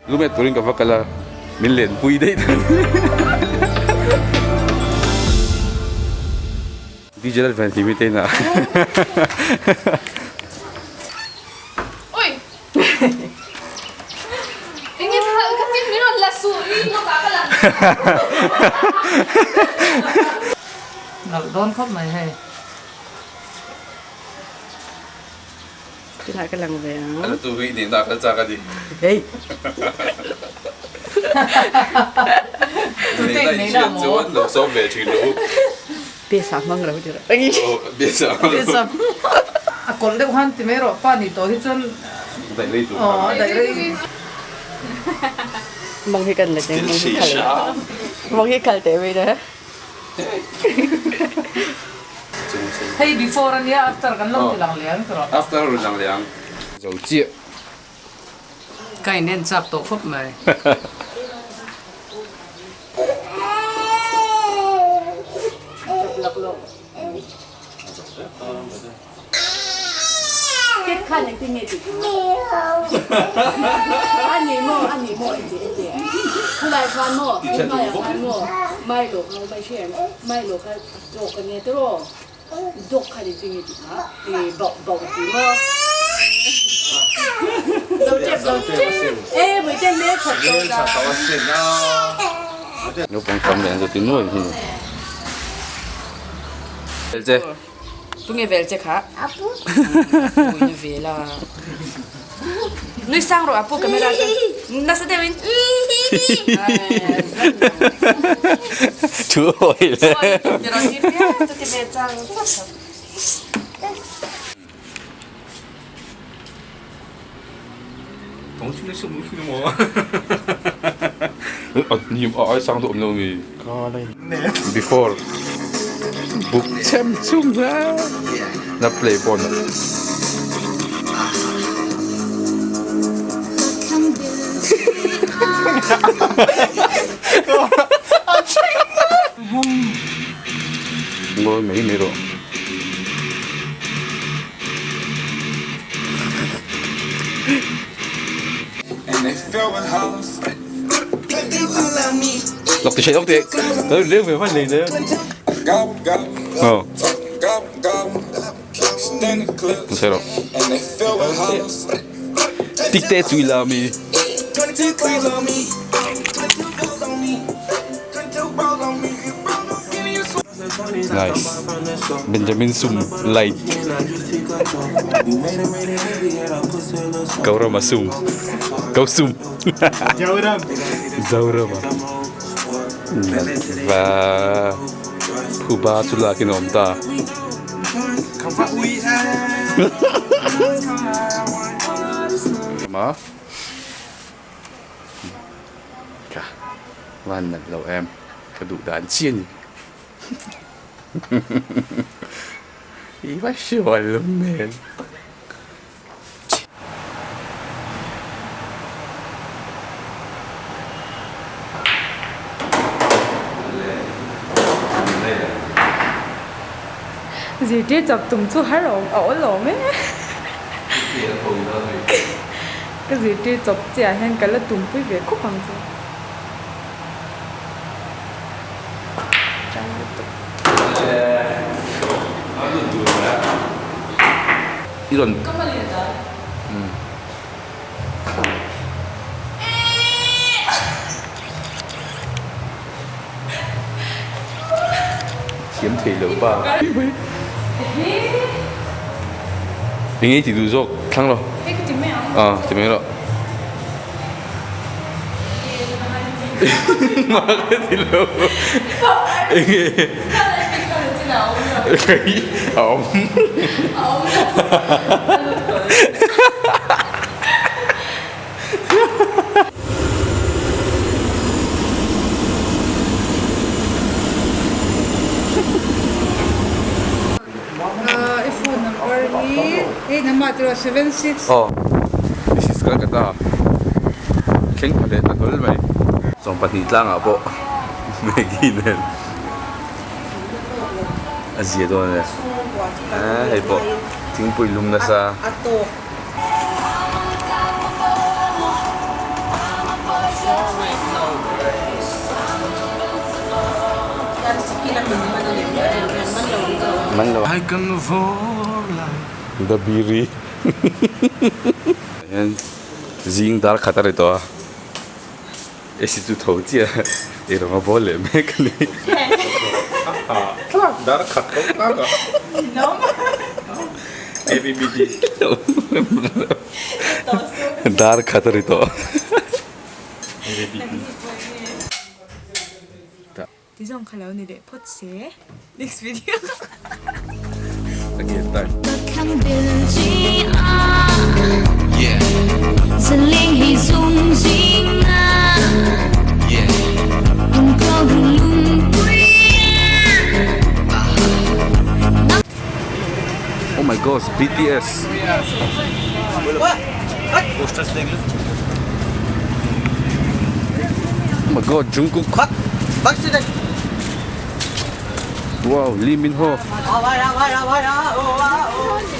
Lumet turin ka va kal a, min lenpui daih ta. DJ Lalvenhimi te inah. Ui! Enge thal ka tin min rawn la suh ni lawk ah ka lang. Nalh dawn khawp mai hei. Tunah ka lang ve ang. Ano tu hi nih na kal chak a ni. Hei. Nih na in hriat chuan lo sawm ve thin lo. Pesa hmang lo tir. Pesa hmang lo. A kawlh deuh khan ti mai rawh pa ni tawh hi chuan. Daih rei tur. Aw daih rei. Mang hi kan la cheng mang hi khal. Mang hi khal teh mai na. Hei before a nia after kan lo ti lang leh ang tawh. After a rawn lang leh ang. Zo chiah. Ka in en chak tawh khawp mai. Naupang tam leh an zawt in nuai hi. Che. Tunge vel che kha? Apu. Apu in a vel a. Nui sang rawh Apu camera chuan nasa deuh in. Thu awi le. Chuti ve chang. Before buk chem chum hle na play pawh na. Ngawi mai mai rawh. Lok ti lok ti tới liu về phát liền đấy ờ không sao đâu tích tê chui là mi Nice. Benjamin Sum light. Gaurama Sum. Gau Sum. Zoram. Zorama. Va Phuba chu lakin a awm ta. Ma. Ka van nat lo em. Ka duh dan chi a ni. I va hriat lo hmel. Zirtir chak tum chu har a awl awm e. Ka zirtir chawp chiah hian ka la tumpui ve khawp ang chu. Thiam thei lo pa. Eng nge i ti duh zawk thlang lo. Aw ti mai rawh. Mah ka ti lo. Eng nge. A awm. I phone number hi hei nangmah tiraw 76. Aw this is Calcutta thleng pha leh ta hlawl mai. 12 tlangah pawh Maggie nen a zia dawn a ni hei pawh thingpui lum nasa. Man lo. Dabiri hian zing dar khat a ri tawh a AC chu tho chiah eirawng a bawl leh mek a ni dar khat tho tlak a dar khat a ri tawh. Ti zawng kha lo ni leh phawt se next video. Again time. Oh my gosh, BTS. Oh my god, Jungkook. Wow, Lee Min Ho.